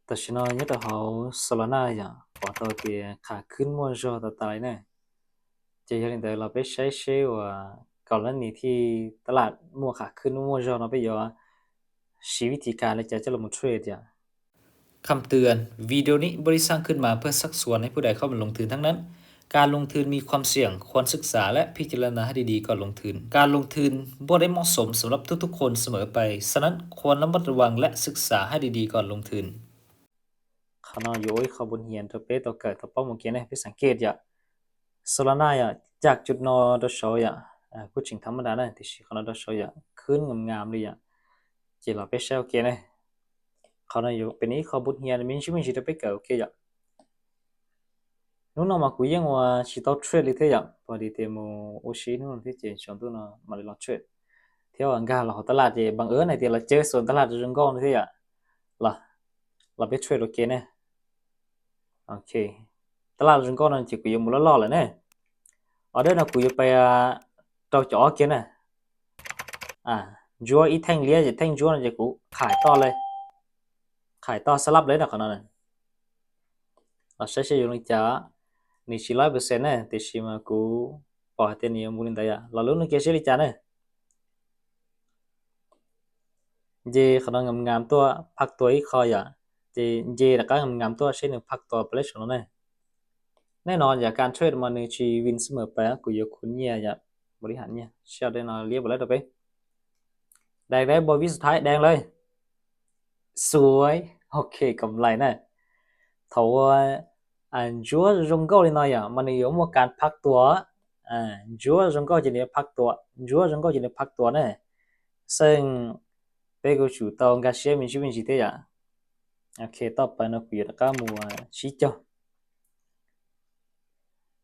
Tam sim no nyob rau hauv Solana yom, pom tau tias qham khwb muaj zog tas tas li na. Ces yog li ntawd los peb saib seb uas kaum lab nis thiaj tab lam muaj qham khwb muaj zog no peb yuav siv vib thib kas li cas coj los trade yom. คำเตือน วิดีโอนี้ไม่ได้สร้างขึ้นมาเพื่อชักชวนให้ผู้ใดเข้ามาลงทุนทั้งนั้น การลงทุนมีความเสี่ยง ควรศึกษาและพิจารณาให้ดีๆก่อนลงทุน การลงทุนไม่ได้เหมาะสมสำหรับทุกๆคนเสมอไป ฉะนั้นควรระมัดระวังและศึกษาให้ดีๆก่อนลงทุน Qhov no yuav ua ib qho npus hias rau peb tau kawm tau paub mus kev ne, peb xav kev yom. Solana yom, cam cub no rau saud yom, kuj tseem tham maj das na, tiam sis qhov no rau saud yom, khwb ngam ngam li yom. Ces los peb saib ua ke ne. Qhov no yuav pem ib qho npus hias me ntsis me ntsis rau peb kawm ua ke yom. Hnub no mas kuv yeej ua tsis tau trade li thiab yom, pom li tias mus ua si hnub no thiab ces tsaus ntuj no mam li los trade. Thiab uas nkag los hauv tab laj ces npam wb hais tias los caw xuas tab laj zoo nkauj no thiab yom. Los, los peb trade ua ke ne. Ok, tab laj zoo nkauj no ces kuv yuav mus loj loj lawm ne. Order no kuv yuav pais rau cov ob kiag na. Ntsuab ib theej liab ces theej ntsuab no ces kuv qhais toj li, qhais toj xab lab li no qhov no. Los saib seb yuav li cas, nws tsis lab percent na, tiam sis mas kuv pom hais tias nws yuav mus li ntawd yom, los lub no kiag seb li cas na. Nce qhov no ngam ngam tuaj phaj tua ib qho yom, ces nce rov qab ngam ngam tuaj seb nws phaj tua pes lab saum no ne. Nej no yam kas trade mas nws tsis vin xwb mas pais kuv yuav khun nyiaj yom, npaum li ham nyiaj seb order no liab npaum li rau peb. Dees lawm, npau vib xus thaib dees lawm. Xuav, ok, kam lais na. Thaum ua ntsuab zoo nkauj li no yom mas nws yuav muaj kas phaj tua. Ntsuab zoo nkauj ces nws yuav phaj tua, ntsuab zoo nkauj ces nws phaj tua na. Xeej peb kuj tsum tau nkag siab me ntsis me ntsis thiab yom. Ok, toj pas no kuv yuav rov qab mus tsib caug.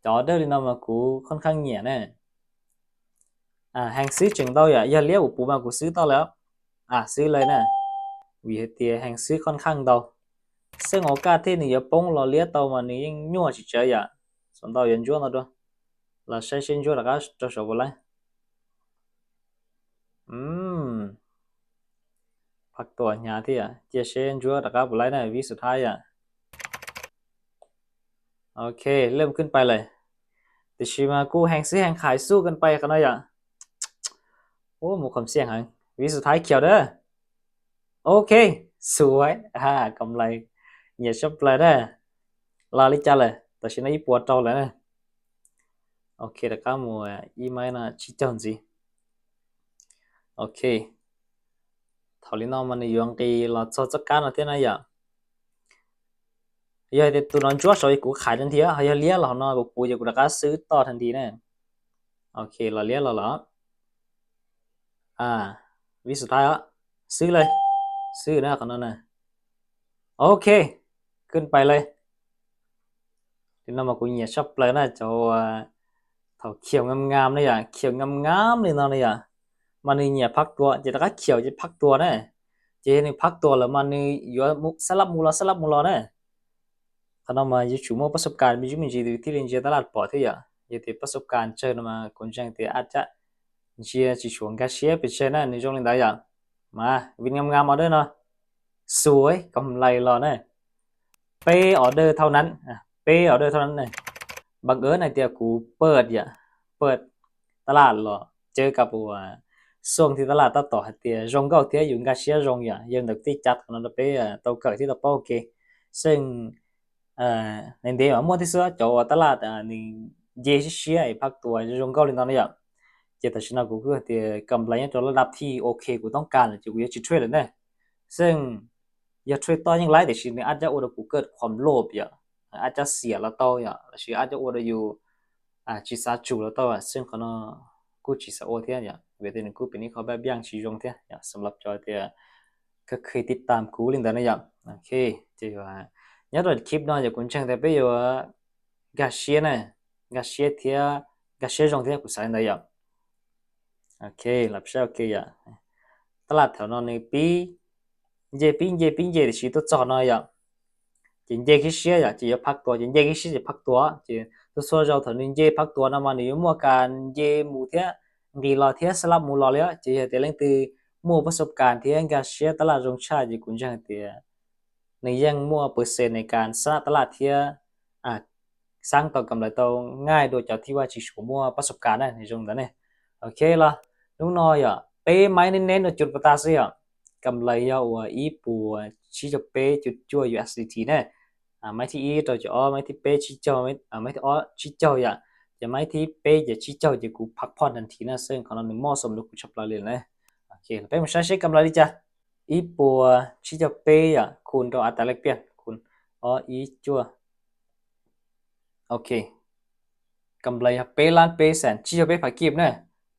Cov order li no mas kuv khon khaj nyiam na. Heev xwb tseem ntau yom, yog liab uas puv mas kuv xwb toj lawm. Xwb lawm na, vim hais tias heev xwb khon khaj ntau. Xeej ua kaj thiab nws yuav poob los liab tau mas nws yeej nyuaj tsis tsawg yom. Xav ntau yuav ntsuab ntau dua. Los saib seb ntsuab rov qab rau saum puas laib. Phaj tua hnyav thiab, cia seb ntsuab rov qab puas laib na, vib xus thaib yom. Ok, lej mus khwb pais lawm. Tiam sis mas kuj heev xwb heev qhais xub khwb pais qhov no yom. Ub, mus qhov xiaj heev, vib xus thaib khiav dab. Ok, xuav, kam lais, nyiam sab plaws na. Los li cas lawm, tam sim no ib puas rau lawm na. Ok, rov qab mus ib maib no tsib caug ntxiv. Ok, thaum li no mas nws yuav nqis los txog txoj kab no thiab na yom. Yog tias tus no ntsuab saud kuv qhais tag nrho, ho yog liab los no kuv puv ces kuv rov qab xwb toj tag nrho na. Ok, los liab los los. Vib xus thaib os, xwb lawm, xwb na qhov no na. Ok, khwb pais lawm. Li no mas kuv nyiam sab plaws na, cov thaum khiav ngam ngam na yom, khiav ngam ngam li no na yom, mas nws nyiam phaj tua ces rov qab khiav ces phaj tua na. Ces yog nws phaj tua lawm mas nws yuav sab lab mus los sab lab mus los na. Qhov no mas yuav tsum muaj pab xub kas me ntsis me ntsis thiaj li ntsia tab laj pom thiab yom. Yog tias pab xub kas tsawg no mas kuv ntseeg tias ab cab ntsia tsis tshua nkag siab pes tsawg na, nws zoo li ntawd yom. Mas vim ngam ngam order no, xuav kam lais los na. Peb order thauj nab, peb order thauj nab na. Npam wb hais tias kuv pawj yom, pawj tab laj los caw ka puas xoo thiab tab laj tab tom hais tias zoo nkauj thiab yus nkag siab zoo yom. Yog ntawd kuv thiaj cab qhov no rau peb tau kawm thiab tau paub ua ke. Xeej ntev ntev mas muaj thiab xwb cov uas tab laj nws nce siab siab es phaj tua zoo nkauj li no na yom. Ces tam sim no kuv kuj hais tias kam lais nyob rau laj dab thij ok kuv toob kas lawm ces kuv yuav tsis trade lawm na. Xeej yog trade toj yeej laib tiam sis nws ab cab ua rau kuv kawj qhuam loj yom, ab cab xiam los tau yom, los sis ab cab ua rau yus tsis xav tsum los tau, xeej qhov no kuj tsis xav ua thiab yom, vim tias nws kuj pem ib qho paj pyaaj tsis zoo thiab yom, xam lab cov tias kheev tiv tam kuv li ntawd na yom. Ok, ces nyob rau clip no yog kuv ntseeg tias peb yuav nkag siab na, nkag siab thiab, nkag siab zoo thiab kuv xav li ntawd yom. Ok, los saib ua ke yom. Tab laj thaum no nws pib nce pib nce pib nce tiam sis tuaj txog no yom, ces nce khib siab yom, ces yuav phaj tua, ces nce khib siab ces phaj tua, ces txhua txhua zaus thaum nws nce phaj tua no mas nws yuav muaj kas nce mus thiab nqis los thiab xab lab mus los li. Ces yog tias leej twg muaj pab xub kas thiab nkag siab tab laj zoo tshaj ces kuv ntseeg tias nws yeej muaj percent ในการ สละตลาด thiab xaab tau kam lawv tau nqaij dua cov thib vaj tsis suav muaj ประสบการณ์ na, nws zoo ntawd ne. Ok los, hnub no yog peb maib neb neb no cua pas tas xwb yom. Kam lawv yog uas ib puas tsib caug peb cuv cuaj U S D T ne. Maib thib ib rau caum ob, maib thib peb tsib caug, maib thib ob tsib caug yom. Ces maib thib peb ces tsib caug ces kuv phav phoj nrag thiv na, xeej qhov no nws moj xom rau kuv tshaj plaws li ne. Ok, peb mus saib seb kam lawv li cas. Ib puas tsib caug peb yom, khu rau a tas lej piaj khu ob ib cuaj. Ok, kam lawv yog peb lab peb xees tsib caug peb phav kib na.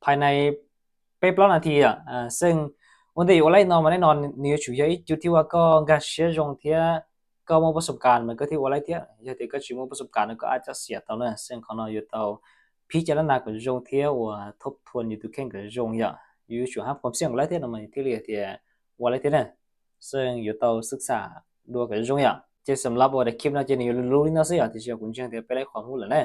Phais nais peb plaub nas this yom, xeej ua ntej yuav ua laib no mas nej no nws yuav tsum yog ib cua thib vaj koj nkag siab zoo thiab koj muaj ประสบการณ์ mas koj thiaj ua laib thiab. Yog tias koj tsis muaj ประสบการณ์ no koj ab coj xiam tau na, xeej qhov no yuav tau phib caj lab nas kom zoo thiab uas thoob thuam yus tus kheej kom zoo yom. Yus yuav tsum hab khuam xiaj kom laib thiab no mas thiaj li tias ua laib thiab na. Xeej yuav tau xwb xam dua kom zoo yom. Ces xam lab ua daim clip no ces nws yuav lug li no xwb yom, tiam sis kuv ntseeg tias peb laib qhov hub lawm na.